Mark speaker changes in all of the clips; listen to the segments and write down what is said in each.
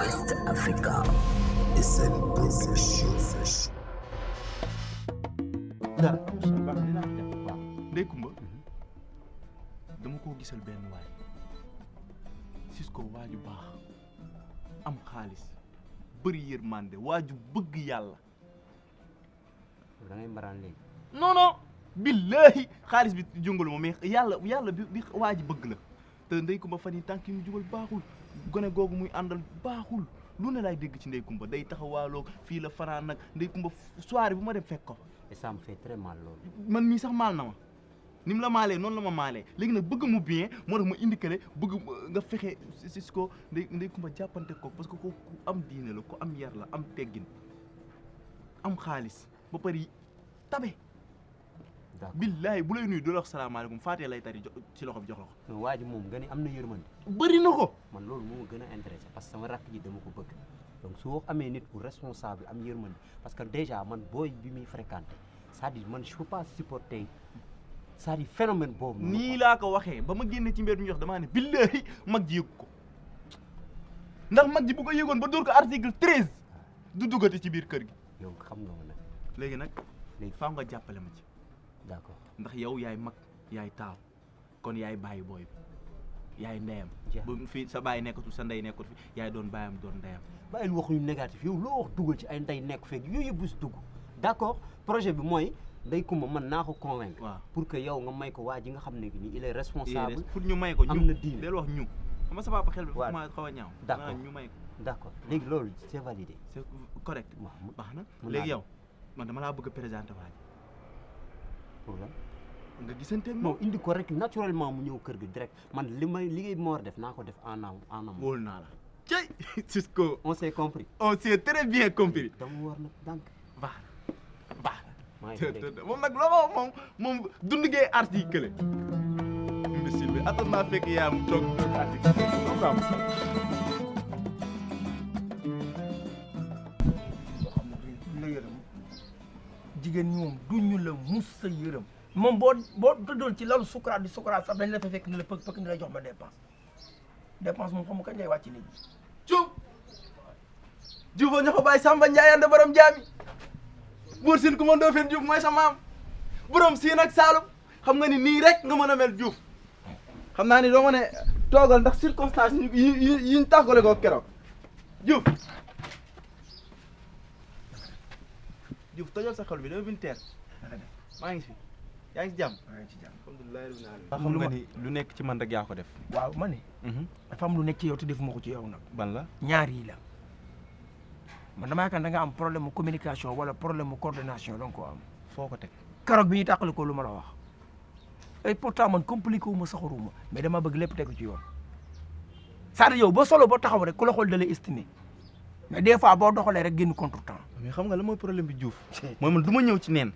Speaker 1: West Africa. SN Production.
Speaker 2: dara waaw Ndeye Coumba dama koo gisal benn waay Cisco waaju baax am xaalis bëri yërmande waaju bëgg yàlla
Speaker 3: da ngay mbaraan léegi
Speaker 2: non billahi xaalis bi jungalu ma mais yàlla bi waa ji bëgg la te Ndeye Coumba fan yi tànk yi mu jugal baaxul gone googu muy àndal baaxul lu ne laay dégg ci Ndeye Coumba day taxawaaloo fii la fanaan nag Ndeye Coumba soirée bu ma dem fekk ko
Speaker 3: et ça me fait très mal loolu
Speaker 2: man mii sax maal na ma ni mu la maalee noonu la ma maalee léegi nag bëgg mu bien moo tax ma indi kale bëgg nga fexe Cisco Ndeye Coumba jàppante ko parce que ko ku am diine la ku am yar la am teggin am xaalis ba pare tabe billahi bu lay nuyu doo la wax salaamaaleykum faatee lay tari ci loxo bi jox la ko.
Speaker 3: mais waa ji moom nga ni am na yërmande.
Speaker 2: bëri na ko.
Speaker 3: man loolu moo ma gën a intéressé parce que sama rakk ji dama ko bëgg donc su amee nit ku responsable am yërmande parce que déjà man booy bi muy fréquenté c'est-à-dire man je peux pas supporter c'est-à-dire phénomène boobu.
Speaker 2: nii laa ko waxee ba ma génne ci mbir mi jox damaa ne billahi mag ji yëg ko ndax mag ji bu ko yëgoon ba dóor ko article 13 du duggati ci biir kër gi.
Speaker 3: yow xam nga ma nag.
Speaker 2: léegi nag faaw nga jàppale ma ci.
Speaker 3: d'accord
Speaker 2: ndax yow yaay mag yaay taaw kon yaay bàyyi booy bi yaay ndeyam. bu fii sa bàyyi nekkatul sa ndey nekkul fi yaay doon bàyyam doon ndeyam.
Speaker 3: bàyyil wax ñu négatif yow loo wax dugal ci ay ndey nekk fekk yooyu yëpp si dugg d'accord projet bi mooy Ndeye Coumba mën naa ko convaincre. waaw pour que yow nga may ko waa ji nga xam ne ni il est responsable.
Speaker 2: pour ñu may ko ñu
Speaker 3: am na diine
Speaker 2: del wax ñu. xam nga sa papa xel bi fu ma xaw a ñaaw.
Speaker 3: d'accord
Speaker 2: ñu may ko.
Speaker 3: d'accord léegi loolu c'est validé.
Speaker 2: c'est correct. baax na léegi yow man dama laa bëgg a présenter waa ji.
Speaker 3: pour lan
Speaker 2: nga gisante
Speaker 3: non indi ko rek naturellement mu ñëw kër gi direct man li may liggéey bi ma war def naa ko def en amont.
Speaker 2: wóolu naa la. cey Cisco.
Speaker 3: on s'est compris.
Speaker 2: on s'est très bien compris.
Speaker 3: dama war nag donc.
Speaker 2: baax baax.
Speaker 3: maa ngi dégg
Speaker 2: moom nag loo moom dund ngee article. imbécile bi atal naa fekk yaa am toog article.
Speaker 4: jigéen ñi moom duñu la mus sa yërëm moom boo tëddoon ci lalu sukuraat di sukuraat sax dañ la fa fekk ne la pëk ni la jox ma dépense moom xam nga kañ lay wàcc nit ñi.
Speaker 2: Diouf ñoo ko bàyyi Samba Ndiaye ande borom jaami buur siin ku ma Ndofène Diouf mooy sa maam borom siin ak Saalum xam nga ni nii rek nga mën a mel Diouf xam naa ni doo ma ne toogal ndax circonstance yi ñu tàggale ko keroog Diouf tojal sa xol bi dama militaire maa ngi fi yaa ngi ci jàmm.
Speaker 4: maa ngi ci jàmm
Speaker 2: alhamdulilah. xam nga ni lu nekk ci man rek yaa ko def.
Speaker 4: waaw ma ne. dafa am lu nekk ci yow te defuma ko ci yow nag.
Speaker 2: ban la
Speaker 4: ñaar yi la man damaa yaakaar da nga am problème mu communication wala problème mu coordination donc ko am.
Speaker 2: foo ko teg.
Speaker 4: keroog bi ñuy tàqali ko lu ma la wax et pourtant man compliqué wu ma saxaruma mais dama bëgg lépp tegu ci yoon c'est-à-dire yow boo solo boo taxaw rek ku la xool da lay estimé mais des fois boo doxalee rek génn contre temps.
Speaker 2: mais xam nga la mooy problème bi Diouf. mooy man du ma ñëw ci neen.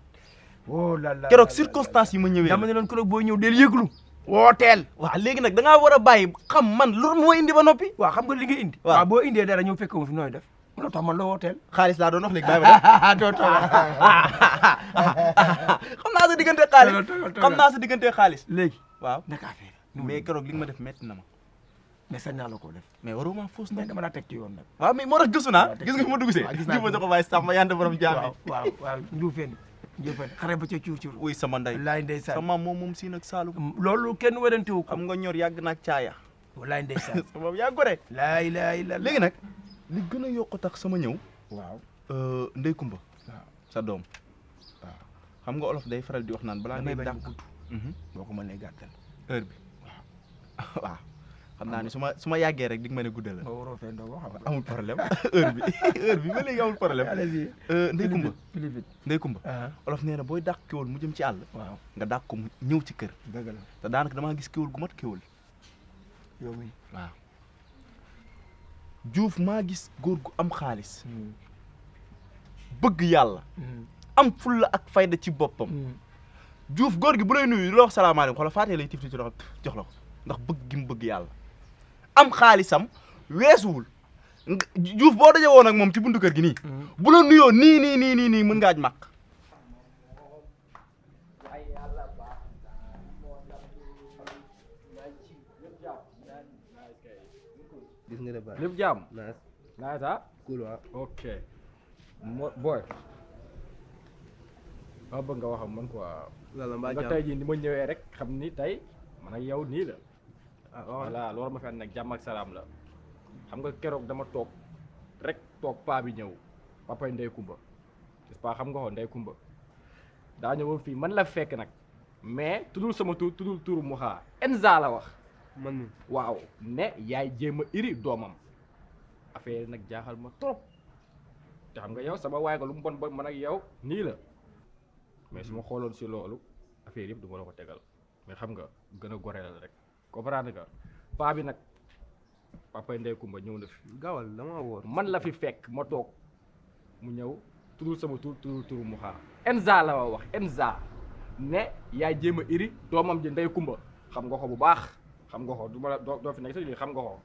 Speaker 4: oh là là
Speaker 2: keroog circonstance yi ma ñëwee.
Speaker 4: dama ne leen keroog boo ñëw del yëglu. wooteel.
Speaker 2: waaw léegi nag da ngaa war a bàyyi xam man lu moo indi ba noppi.
Speaker 4: waaw xam nga li nga indi.
Speaker 2: waaw
Speaker 4: boo indee dara ñëw fekk wu fi nooy def. moo tax man la wooteel.
Speaker 2: xaalis laa doon wax léegi bàyyi ma
Speaker 4: doo toog
Speaker 2: xam naa sa diggante xaalis xam naa sa diggante xaalis.
Speaker 4: léegi
Speaker 2: waaw
Speaker 4: naka affaire
Speaker 2: mais keroog li nga ma def metti na ma.
Speaker 4: mais sañ naa la koo def.
Speaker 2: mais waruma fausse
Speaker 4: mais
Speaker 2: nag.
Speaker 4: dama la teg ci yoon nag.
Speaker 2: waaw mais moo tax gëstu naa gis nga fi ma dugg see.
Speaker 4: waaw gis naa
Speaker 2: Diouf ko waaye sàmm yàlla borom jaam.
Speaker 4: waaw Ndioufène xare ba ca cuur.
Speaker 2: wuy sama ndey.
Speaker 4: wallaay ndeysaan
Speaker 2: sama moom siin ak Saalum.
Speaker 4: loolu kenn werante wu ko.
Speaker 2: xam nga ñor yàgg naag caaya.
Speaker 4: wallaay ndeysaan.
Speaker 2: sama yaa gore.
Speaker 4: laay
Speaker 2: léegi nag li gën a yokk tax sama ñëw.
Speaker 4: waaw
Speaker 2: Ndeye Coumba.
Speaker 4: waaw
Speaker 2: sa doom.
Speaker 4: waaw
Speaker 2: xam nga olof day faral di wax naan balaa ngay dàq.
Speaker 4: boo ko mënee gàttal.
Speaker 2: heure bi waaw xam naa ni su ma yàggee rek di nga mën a guddal la.
Speaker 4: nga waroo fee ndoo wax
Speaker 2: amul problème heure bi ba léegi amul problème.
Speaker 4: allez-y
Speaker 2: Ndeye Coumba
Speaker 4: plus vite.
Speaker 2: Ndeye Coumba olof nee na booy dàq kéwal mu jëm ci àll.
Speaker 4: waaw
Speaker 2: nga dàq ko mu ñëw ci kër.
Speaker 4: dëgg la
Speaker 2: te daanaka damaa gis kéwal gu mat kéwal.
Speaker 4: yow mi
Speaker 2: waaw Diouf maa gis góor gu am xaalis. bëgg yàlla. am fulla ak fayda ci boppam. Diouf góor gi bu lay nuyu loo wax salaamaaleykum xoolal faatee lay tifti ci loxo jox la ko ndax bëgg gi mu bëgg yàlla am xaalisam weesuwul Diouf boo daje woon ak moom ci buntu kër gi nii bu la nuyoo nii mën nga aj màq.
Speaker 5: gis nga de ba
Speaker 6: lépp jàmm
Speaker 5: nice ah.
Speaker 4: cool waaw.
Speaker 5: ok boy ma bëgg nga wax ak man quoi.
Speaker 4: lala mbaa
Speaker 5: nga
Speaker 4: jàmm
Speaker 5: tey jii ni ma ñëwee rek xam ni tey man ak yow nii la.
Speaker 4: ah
Speaker 5: voilà loolu ma fi ànd nag jàmm ak salaam la. xam nga keroog dama toog rek toog paa bi ñëw papay Ndey Kumba n'est-ce pas xam nga ko Ndey Kumba daa ñëwoon fii man la fekk nag mais tuddul sama tur tuddul turu mu xaar Enza la wax.
Speaker 4: man
Speaker 5: waaw ne yaay jéem a iri doomam affaire nag jaaxal ma trop te xam nga yow sama waay nga lu mu bon bon man ak yow nii la mais su ma xooloon si loolu affaire yëpp du ma la ko tegal mais xam nga gën a goreel rek comprendre nga paa bi nag papay Ndey Kumba ñëw na fi
Speaker 4: gaawal dama wóor.
Speaker 5: man la fi fekk ma toog mu ñëw tuddul sama tur tuddul turu mu xaar Enza la wax Enza ne yaay jéem a iri doomam ji Ndey Kumba xam nga ko bu baax xam nga ko du ma la doo fi nekk sax lii xam nga ko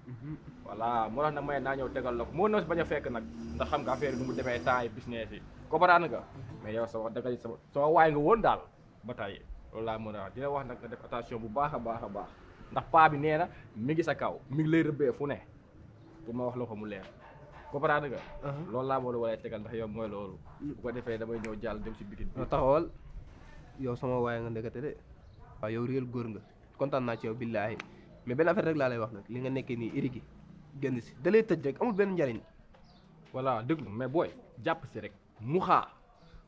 Speaker 5: voilà moo tax nag may naa ñëw tegal la ko moo na bañ a fekk nag ndax xam nga affaire bi nu mu demee temps yi business yi comprendre nga mais yow sama danga sama waay nga woon daal ba tey loolu laa mën a wax dina wax nag nga def attention bu baax a baax a baax ndax paa bi nee na mi ngi sa kaw mi ngi lay rëbbee fu ne pour ma wax la ko mu leer comprendre nga loolu laa moo la waree tegal ndax yow mooy loolu bu ko defee damay ñëw jàll dem si bikin bi
Speaker 4: taxawal yow sama waay nga ndekete de waaw yow réel góor nga kontaan naa ci yow billaahi mais benn affaire rek laa lay wax nag li nga nekkee nii iri gi génn si da lay tëj rek amul benn njariñ.
Speaker 5: voilà déglu mais booy jàpp si rek mu xaa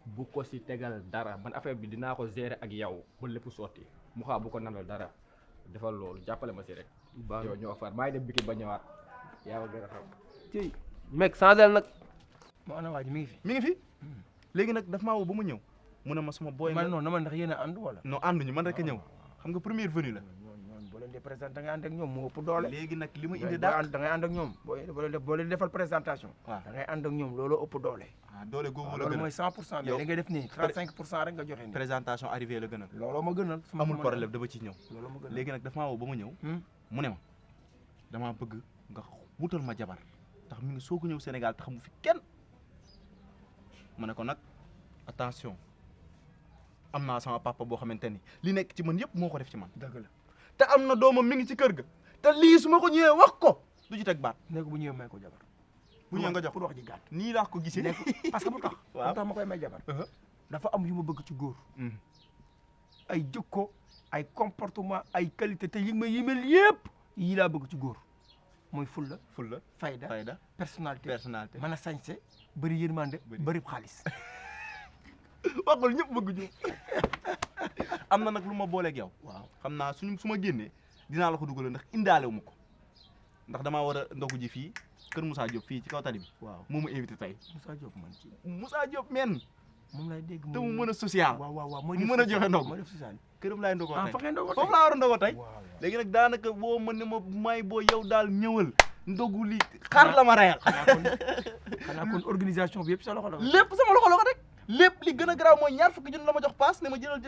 Speaker 5: bu ko si tegal dara man affaire bi dinaa ko gérer ak yow ba lépp sotti mu xaa bu ko nanal dara defal loolu jàppale ma si rek.
Speaker 4: baax
Speaker 5: yow ñoo far maa ngi dem bikin ba ñëwaat yaa ma gën a xam.
Speaker 4: ci mec changel nag.
Speaker 6: moo ana waa ji mi ngi fi.
Speaker 2: mi ngi fi léegi nag daf maa woo ba mu ñëw mu ne ma sama booy
Speaker 6: man non man ndax yéen a ànd wala.
Speaker 2: non ànduñu man rek a ñëw xam nga première venue la.
Speaker 6: ñoon boo leen di présenté da ngay ànd ak ñoom moo ëpp doole.
Speaker 2: léegi nag li ma indi
Speaker 6: da
Speaker 2: daal
Speaker 6: ngay ànd ak ñoom boo leen defal présentation.
Speaker 2: waaw
Speaker 6: da ngay ànd ak ñoom loolu ëpp doole.
Speaker 2: ah doole googu la
Speaker 6: loolu
Speaker 2: gën
Speaker 6: mooy 100% mais li ngay def nii 35% rek nga joxe nii.
Speaker 2: présentation arrivée la gën a.
Speaker 6: looloo ma gënal.
Speaker 2: amul problème dama ci ñëw.
Speaker 6: looloo ma gënal
Speaker 2: léegi nag daf maa woo ba ma ñëw. mu ne ma damaa bëgg nga wutal ma jabar ndax mi ngi soog a ñëw Sénégal te xamu fi kenn ma ne ko nag attention am naa sama papa boo xamante ni li nekk ci man yëpp moo ko def ci man.
Speaker 6: dëgg la
Speaker 2: te am na doomam mi ngi ci kër ga te lii su ma ko ñëwee wax ko du ci teg baat.
Speaker 6: nekk bu ñëwee may ko jabar.
Speaker 2: bu ñëwee nga jox
Speaker 6: pour wax ji gàtt.
Speaker 2: nii laa ko gisee.
Speaker 6: parce que bu tax.
Speaker 2: waaw
Speaker 6: bu tax ma koy may jabar. dafa am yu ma bëgg ci góor. ay jikko ay comportement ay qualité te yi ma mel yëpp yii laa bëgg ci góor mooy fulla fayda personnalité mën a sañse bëri yërmande bëri xaalis.
Speaker 2: waxul ñëpp bëgg ñu am na nag lu ma booleeg yow. waaw xam naa su ma génnee dinaa la ko dugal ndax indaale wu ma ko ndax damaa war a ndogu ji fii kër Moussa Diop fii ci kaw tali bi. waaw moo ma invité tey.
Speaker 6: Moussa Diop man ci
Speaker 2: Moussa Diop men
Speaker 6: moom lay dégg
Speaker 2: te mu mën a social.
Speaker 6: waaw
Speaker 2: mu mën a joxe ndog
Speaker 6: mooy def social.
Speaker 2: këram laay ndogoo tey
Speaker 6: fa ngeen ndogoo
Speaker 2: foofu laa war a ndogoo tey. léegi nag daanaka boo mën ne ma may boo yow daal ñëwal ndogu li xar la ma rayal.
Speaker 6: xanaa kon organisation bi yëpp sa loxo la.
Speaker 2: lépp sama loxo la ko rek. lépp li gën a garaaw mooy ñaar fukki junni la ma jox paas ne ma jëlal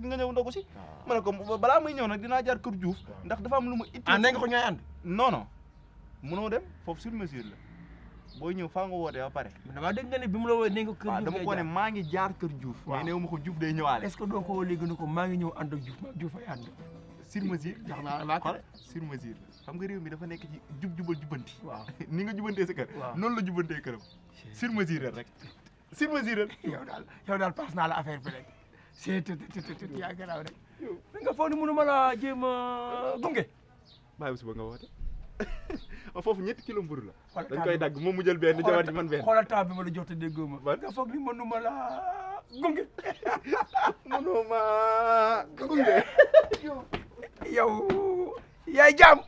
Speaker 2: nga ñëw ndogu si. ma ne ko balaa muy ñëw nag dinaa jaar kër Diouf ndax dafa am lu ma itti.
Speaker 6: ànd nga ko ñooy ànd.
Speaker 2: non non mënoo dem foofu sur mesure la booy ñëw faa nga woote ba pare.
Speaker 6: damaa dégg nga ne bi mu la woowee nee nga kër Diouf
Speaker 2: dama ko ne maa ngi jaar kër Diouf. mais néew ma ko Diouf day ñëwaale.
Speaker 6: est-ce que doo ko woo léegi ne ko maa ngi ñëw ànd ak Diouf maa Diouf ay ànd.
Speaker 2: sur mesure
Speaker 6: jox naa la ko
Speaker 2: sur mesure la xam nga réew mi dafa nekk ci jubal jubanti.
Speaker 6: waaw
Speaker 2: ni nga jubantee sa kër. waaw noonu la jubantee këram. sur mesure rek. sur mesure
Speaker 6: yow daal pass naa la affaire bi rek c'est yaa garaaw rek da nga foog ni mënu ma la jéem a gunge.
Speaker 2: bàyyi ba suba nga woote foofu 7 kilo mburu la. dañ koy dagg moom mu jël benn jabar ji man benn.
Speaker 6: xoolal temps bi ma la jox te déggoo ma. nga foog ni mënu ma la gunge.
Speaker 2: mënoo ma gunge.
Speaker 6: yow yaay jaam.